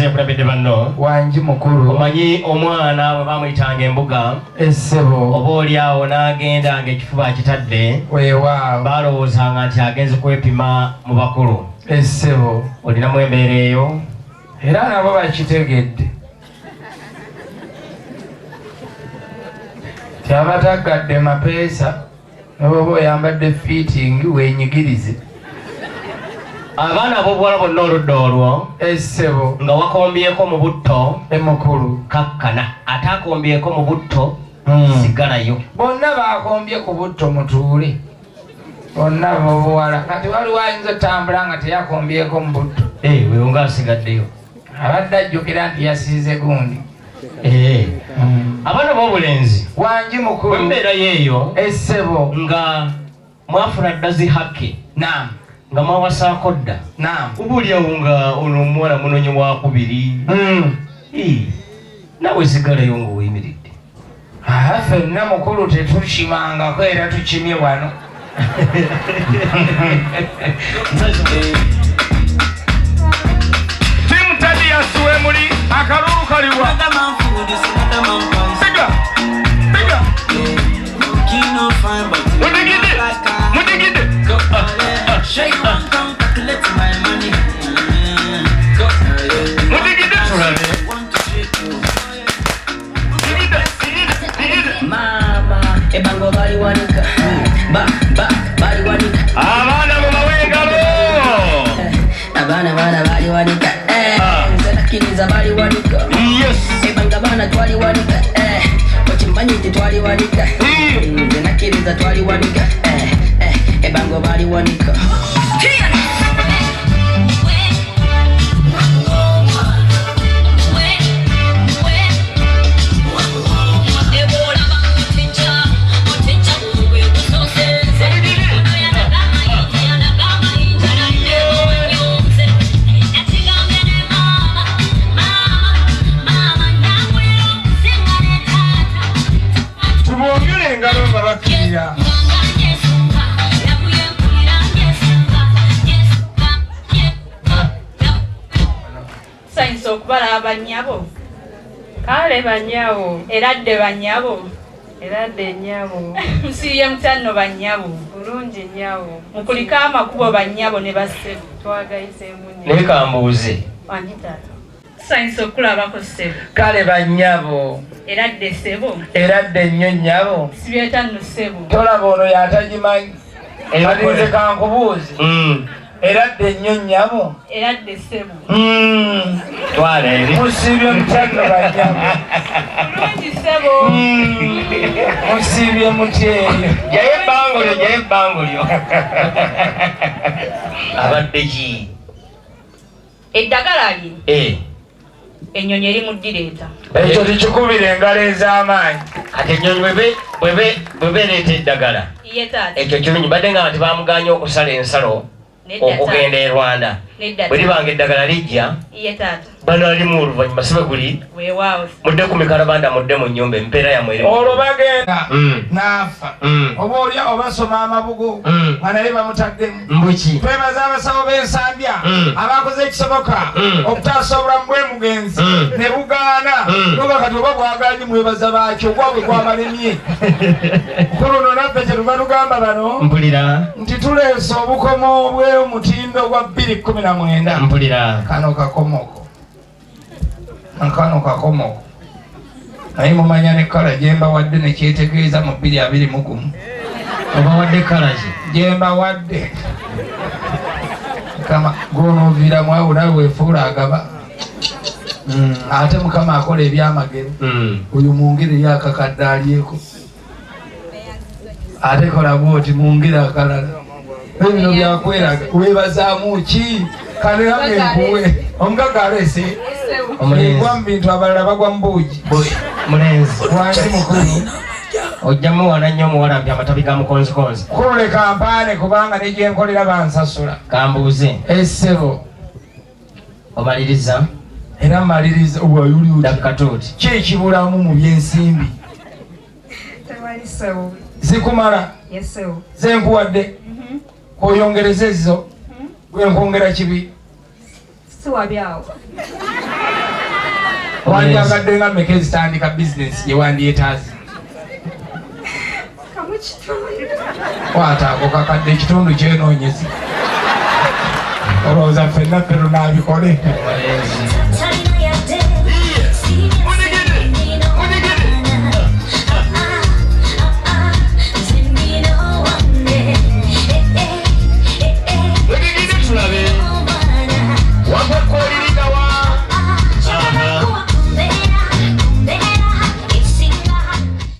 Omulenzi yakulembedde banno. Wangi mukulu. Omanyi omwana bwe bamuyitanga embuga. Essebo. Oba oli awo n'agenda ng'ekifuba akitadde. Weewaawo. Baalowoozanga nti agenze kwepima mu bakulu. Essebo. Olinamu embeera eyo? Era nabo bakitegedde. Kyaba taggadde mapeesa noboba oyambadde fitting wenyigirize. Abaana ab'obuwala bonna oludda olwo essebo nga wakombyeko mu butto emukulu kakkana ate akombyeko mu butto sigalayo. Bonna bakombye ku butto mutuule bonna ab'obuwala kati waliwo ayinza otambula nga teyakombyeko mu butto. Wewe nga asigaddeyo abadde ajjukira nti yasiize gundi. Abaana b'obulenzi wangi mukulu embeera yeeyo essebo nga mwafuna dda zi haki. Naam. Nga mwawasaako dda. Naam. Oba oliawo nga ono omuwala munonye wakubiri. Nawe sigalayo ng'oyimiridde. Ffenna mukulu tetukimangako era tukimye wano. Team Tadias wemuli akalulu kaliwa. Biga. Biga. Mudigide. Mudigide. Mudigide tulabe. Mama, ebango bali wanika. Ba ba bali wanika. Abaana mu mawengalo. Abaana bana bali wanika. Nze nakkiriza bali wanika. Yes. Ebanga bana twali wanika. Okimanyi nti twali wanika. Nze nakkiriza twali wanika. Ebango bali wanika. Tubongere engalo nga bakkirira. Tusanyuse okubalaba bannyabo. Kale bannyabo. Era dde bannyabo. Era dde nnyabo. Musiibye mutya nno bannyabo. Bulungi nnyabo. Mukulike amakubo bannyabo ne bassebo. Twagayiseemu nnyo. Naye kambuuze. Wangi taata. Tusanyuse okulabako ssebo. Kale bannyabo. Era dde ssebo. Era dde nnyo nnyabo. Sibyeta nno ssebo. Tolaba ono y'atagimanyi. Kati nze kankubuuze. Era dde nnyo nnyabo. Era dde ssebo. Twala eri. Musiibye mutya nno bannyabo. Bulungi ssebo. Musiibye mutya eyo. Jayo ebbango lyo, jayo ebbango lyo. Abadde ki? Eddagala lye. Ennyonyi eri mu ddireeta. Ekyo tukikubira engalo ez'amaanyi. Kati ennyonyi bwe beereeta eddagala. Ye taata. Ekyo kirungi mbadde nga nti bamuganye okusala ensalo okugenda e Rwanda. Bwe libanga eddagala lijja, Ye taata. banalimu oluvannyuma si bwe guli. Weewaawo. Mudde ku mikalabanda mudde mu nnyumba empeera yammwe eri. Olwo bagenda n'afa. Oba oli awo basoma amabugo nga naye bamutaddemu. Mbuki. Twebaza abasawo b'Ensambya abakoze ekisoboka okutaasa obulamu bw'omugenzi ne bugaana. Noba kati oba bwagaanyi mwebaza baaki ogwabwe gwabalemye. Ku luno naffe kye tuva tugamba bano Mpulira. nti tuleese obukomo bw'omutindo gwa 2019. Mpulira. Kano kakomoko. Kano kakomoko. Naye mumanya ne kala gye mbawadde ne kyetegeeza mu 2021. Obawadde kala ki? Gye mbawadde. Mukama gw'onooviiramu awo nawe weefuula agaba. Ate Mukama akola ebyamagero. Oyo mwongere ye akakadde alyeko. Ate kola bw'oti mwongere akalala. Ebino byakweraga weebazaamu ki? Kano yange nkuwe. Omugagga aleese. Egwa mu bintu abalala bagwa mu buugi. Mulenzi. Wangi mukulu. Ojja muwana nnyo omuwala mpi amatabi ga mukonzikonzi. Kulule kampaane kubanga ne gye nkolera bansasula. Kambuuze. Essebo. Omaliriza? Era mmaliriza. Wayuli otya? Dakika tuuti. Ki ekibulamu mu by'ensimbi? Tewali ssebo. Zikumala? Yes ssebo. Ze nkuwadde? Oyongereze ezo? Gwe nkwongera kibi? Si wabi awo. Wandyagadde nga mmeka ezitandika bizinensi gye wandyetaaze? Kamu kitundu. Kwata ako kakadde, ekitundu kyenoonyeza. Olowooza ffenna ffe lunaabikole? Omulenzi.